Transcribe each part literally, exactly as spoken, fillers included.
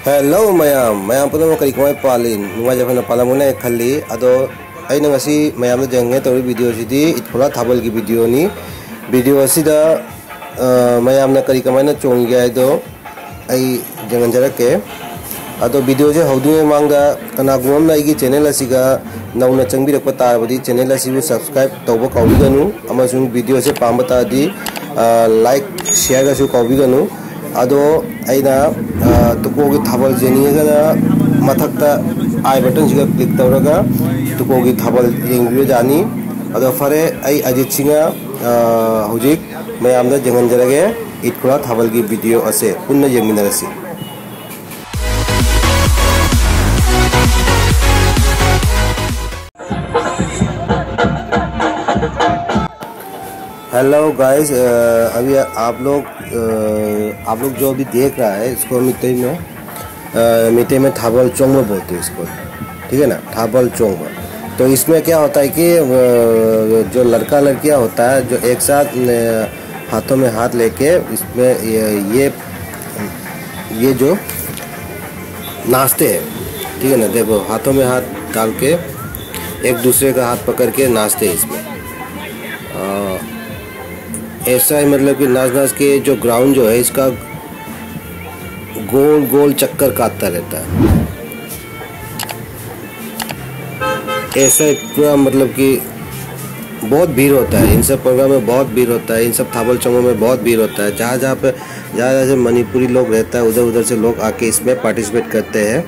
Hello ꯃꯌꯥꯝ, ꯃꯌꯥꯝ ꯄꯨꯝꯅꯃꯛ ꯀꯔꯤ ꯀꯃꯥꯏ ꯄꯥꯜꯂꯤ? ꯅꯨꯡꯉꯥꯏ ꯌꯥꯏꯐꯅ ꯄꯥꯜꯂꯝꯒꯅꯤ ꯍꯥꯏꯅ ꯈꯜꯂꯤ꯫ ꯑꯗꯣ ꯑꯩꯅ ꯉꯁꯤ ꯃꯌꯥꯝꯗ ꯌꯦꯡꯍꯟꯒꯦ ꯇꯧꯔꯤꯕ ꯚꯤꯗꯤꯑꯣꯁꯤꯗꯤ ꯏꯠ ꯈꯣꯂꯥ ꯊꯥꯕꯜꯒꯤ ꯚꯤꯗꯤꯑꯣꯅꯤ꯫ ꯚꯤꯗꯤꯑꯣ ꯑꯁꯤꯗ, ꯑ, ꯃꯌꯥꯝꯅ ꯀꯔꯤ ꯀꯃꯥꯏꯅ ꯆꯣꯡꯒꯦ ꯍꯥꯏꯗꯣ ꯑꯩ ꯌꯦꯡꯍꯟꯖꯔꯛꯀꯦ꯫ ꯑꯗꯣ ꯚꯤꯗꯤꯑꯣꯁꯦ ꯍꯧꯗ꯭ꯔꯤꯉꯩ ꯃꯃꯥꯡꯗ ꯀꯅꯥꯒꯨꯝꯕ ꯑꯃꯅ ꯑꯩꯒꯤ ꯆꯦꯅꯦꯜ ꯑꯁꯤꯒ ꯅꯧꯅ ꯆꯪꯕꯤꯔꯛꯄ ꯇꯥꯔꯕꯗꯤ ꯆꯦꯅꯦꯜ ꯑꯁꯤꯕꯨ ꯁꯕꯁꯀ꯭ꯔꯥꯏꯕ ꯇꯧꯕ ꯀꯥꯎꯕꯤꯒꯅꯨ, ꯑꯃꯁꯨꯡ ꯚꯤꯗꯤꯑꯣꯁꯦ ꯄꯥꯝꯕ ꯇꯥꯔꯗꯤ, ꯑ, ꯂꯥꯏꯛ, ꯁꯤꯌꯔꯒꯁꯨ ꯀꯥꯎꯕꯤꯒꯅꯨ꯫ ꯑꯗꯣ ꯑꯩꯅ, ꯑ, ꯇꯨꯀꯣꯒꯤ ꯊꯥꯕꯜ ꯌꯦꯡꯅꯤꯡꯉꯒꯅ ꯃꯊꯛꯇ ꯑꯥꯏ ꯕꯇꯟꯁꯤꯒ ꯀ꯭ꯂꯤꯛ ꯇꯧꯔꯒ ꯇꯨꯀꯣꯒꯤ ꯊꯥꯕꯜ ꯌꯦꯡꯕꯤꯕ ꯌꯥꯅꯤ꯫ ꯑꯗꯣ ꯐꯔꯦ, ꯑꯩ ꯑꯖꯤꯠ ꯁꯤꯡꯅ, ꯑ, ꯍꯧꯖꯤꯛ ꯃꯌꯥꯝꯗ ꯌꯦꯡꯍꯟꯖꯔꯒꯦ ꯏꯠ ꯈꯨꯂꯥ ꯊꯥꯕꯜꯒꯤ ꯚꯤꯗꯤꯑꯣ ꯑꯁꯦ ꯄꯨꯟꯅ ꯌꯦꯡꯃꯤꯟꯅꯔꯁꯤ꯫ हेलो गाइस, अभी आप लोग, आप लोग जो अभी देख रहा है इसको मिट्टी में, मिट्टी में थाबल चोंगो बोलते हैं इसको, ठीक है ना, थाबल चोंगो। तो इसमें क्या होता है कि जो लड़का लड़कियां होता है जो एक साथ हाथों में हाथ लेके इसमें ये, ये ये जो नाचते हैं, ठीक है ना, देखो हाथों में हाथ डाल के एक दूसरे का हाथ पकड़ के नाचते हैं इसमें। ऐसा है, मतलब कि नाच नाच के जो ग्राउंड जो है इसका गोल गोल चक्कर काटता रहता है। ऐसा पूरा, मतलब कि बहुत भीड़ होता है इन सब प्रोग्राम में, बहुत भीड़ होता है इन सब थाबल चंगो में, बहुत भीड़ होता है। जहाँ जहाँ पे जहाँ जहाँ से मणिपुरी लोग रहता है उधर उधर से लोग आके इसमें पार्टिसिपेट करते हैं।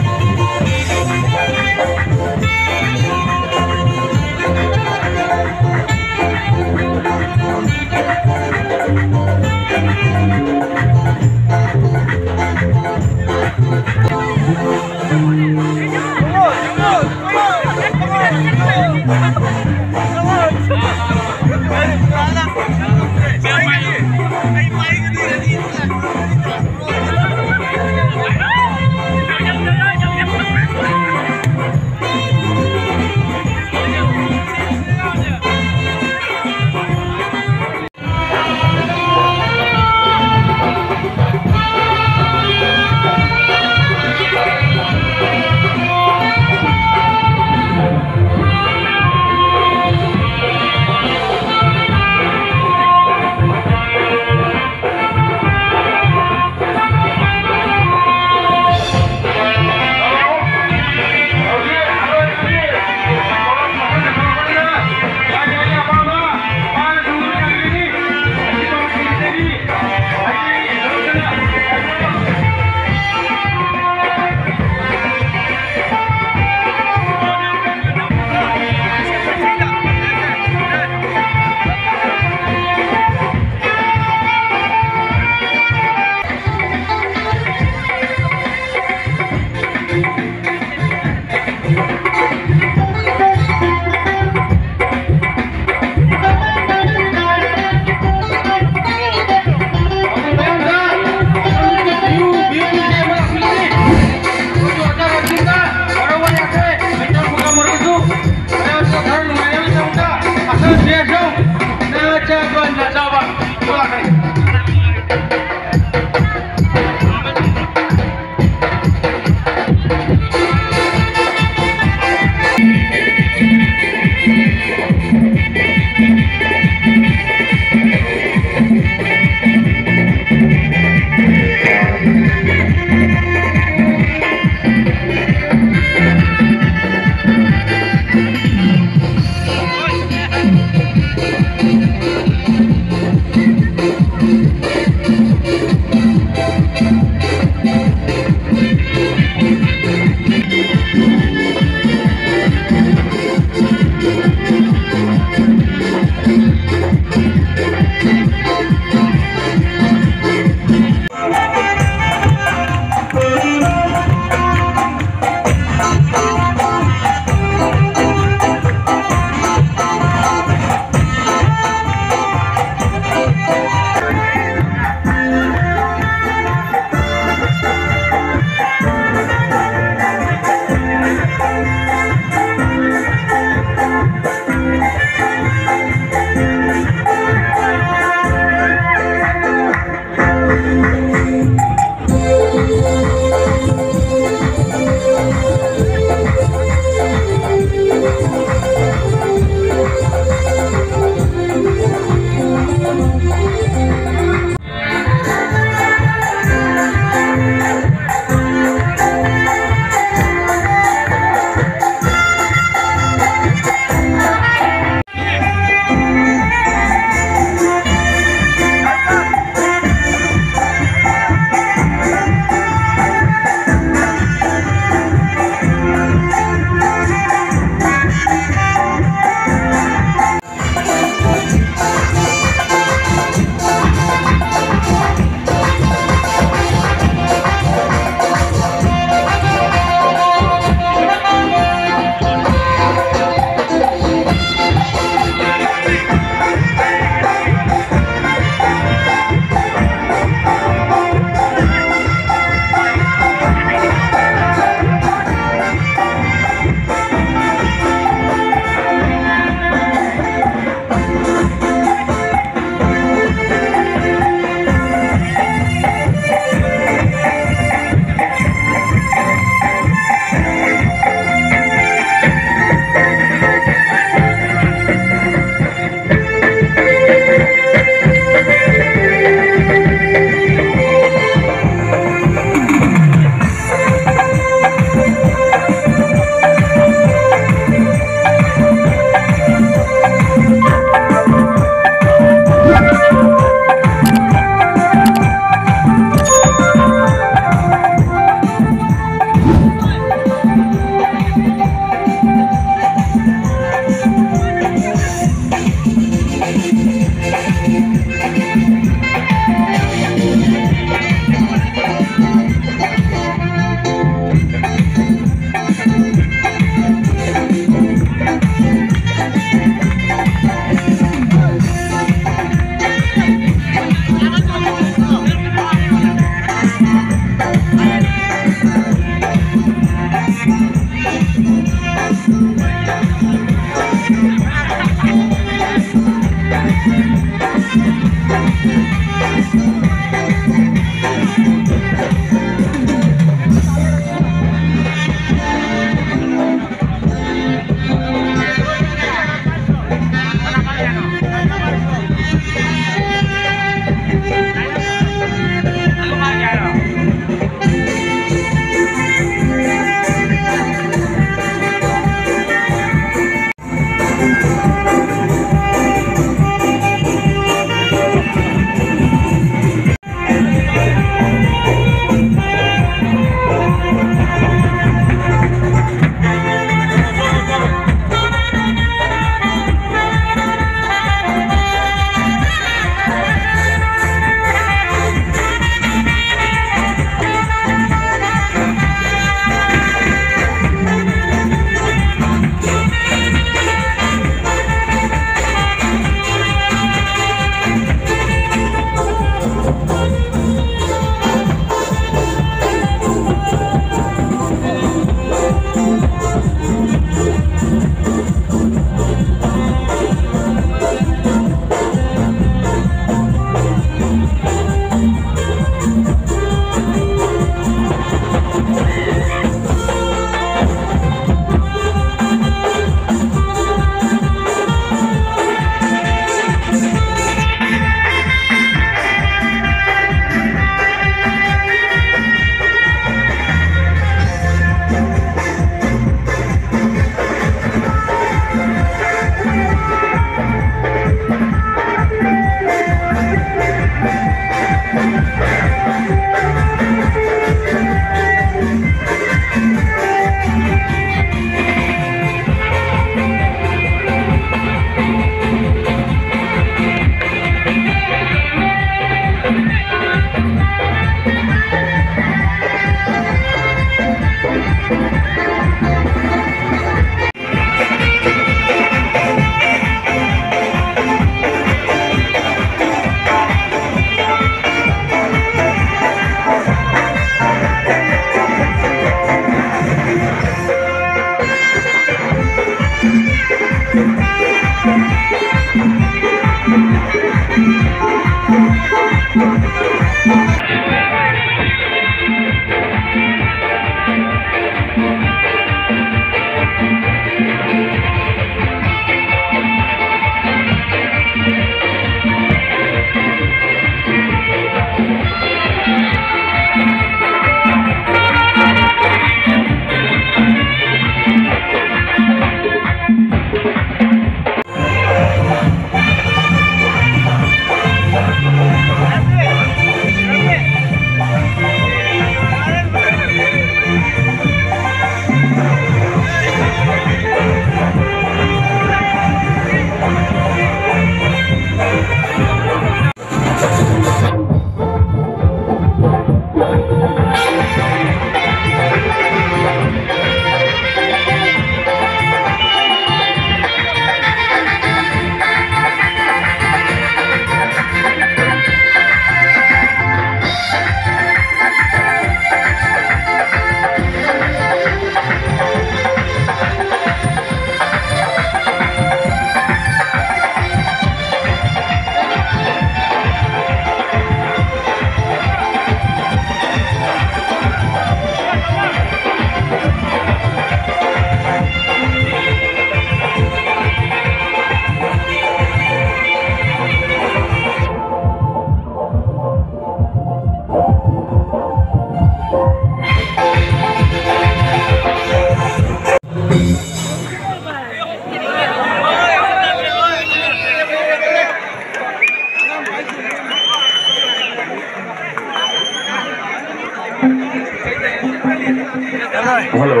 ꯍꯜꯂꯣ꯫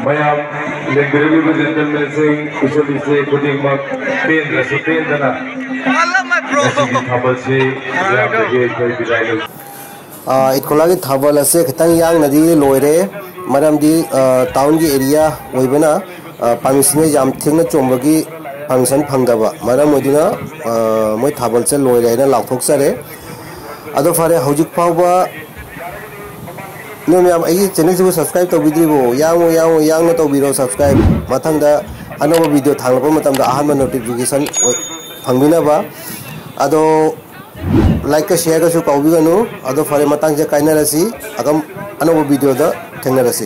ꯃꯌꯥꯝ, ꯂꯦꯡꯕꯤꯔꯛꯂꯤꯕ ꯖꯦꯟꯇꯜꯃꯦꯟꯁꯤꯡ, ꯏꯆꯜ ꯏꯆꯦ ꯈꯨꯗꯤꯡꯃꯛ, ꯄꯦꯟꯗ꯭ꯔꯁꯨ ꯄꯦꯟꯗꯅ ꯉꯁꯤꯒꯤ ꯊꯥꯕꯜꯁꯤ ꯃꯌꯥꯝꯗꯒꯤ ꯑꯩꯈꯣꯏ ꯕꯤꯗꯥꯏ ꯂꯧꯖꯩ꯫ ꯑ, ꯏꯠꯈꯣꯂꯥꯒꯤ ꯊꯥꯕꯜ ꯑꯁꯦ ꯈꯤꯇꯪ ꯌꯥꯡꯅꯗꯤ ꯂꯣꯏꯔꯦ, ꯃꯔꯝꯗꯤ, ꯑ, ꯇꯥꯎꯟꯒꯤ ꯑꯦꯔꯤꯌꯥ ꯑꯣꯏꯕꯅ, ꯑ, ꯄꯥꯔꯃꯤꯁꯟꯁꯦ ꯌꯥꯝ ꯊꯦꯡꯅ ꯆꯣꯡꯕꯒꯤ ꯄꯥꯔꯃꯤꯁꯟ ꯐꯪꯗꯕ ꯃꯔꯝ ꯑꯣꯏꯗꯨꯅ, ꯑ, ꯃꯣꯏ ꯊꯥꯕꯜꯁꯦ ꯂꯣꯏꯔꯦ ꯍꯥꯏꯅ ꯂꯥꯎꯊꯣꯛꯆꯔꯦ꯫ ꯑꯗꯣ ꯐꯔꯦ, ꯍꯧꯖꯤꯛ ꯐꯥꯎꯕ ꯅꯣꯏ ꯃꯌꯥꯝ ꯑꯩꯒꯤ ꯆꯦꯅꯦꯜꯁꯤꯕꯨ ꯁꯕꯁꯀ꯭ꯔꯥꯏꯕ ꯇꯧꯕꯤꯗ꯭ꯔꯤꯕꯣ? ꯌꯥꯡꯉꯨ, ꯌꯥꯡꯉꯨ, ꯌꯥꯡꯅ ꯇꯧꯕꯤꯔꯣ ꯁꯕꯁꯀ꯭ꯔꯥꯏꯕ꯫ ꯃꯊꯪꯗ ꯑꯅꯧꯕ ꯚꯤꯗꯤꯑꯣ ꯊꯥꯡꯂꯛꯄ ꯃꯇꯝꯗ ꯑꯍꯥꯟꯕ ꯅꯣꯇꯤꯐꯤꯀꯦꯁꯟ ꯑꯣꯏ-, ꯐꯪꯕꯤꯅꯕ꯫ ꯑꯗꯣ ꯂꯥꯏꯛꯀ ꯁꯤꯌꯔꯒꯁꯨ ꯀꯥꯎꯕꯤꯒꯅꯨ꯫ ꯑꯗꯣ ꯐꯔꯦ, ꯃꯇꯥꯡꯁꯤꯗ ꯀꯥꯏꯅꯔꯁꯤ꯫ ꯑꯗꯨꯝ ꯑꯅꯧꯕ ꯚꯤꯗꯤꯑꯣꯗ ꯊꯦꯡꯅꯔꯁꯤ꯫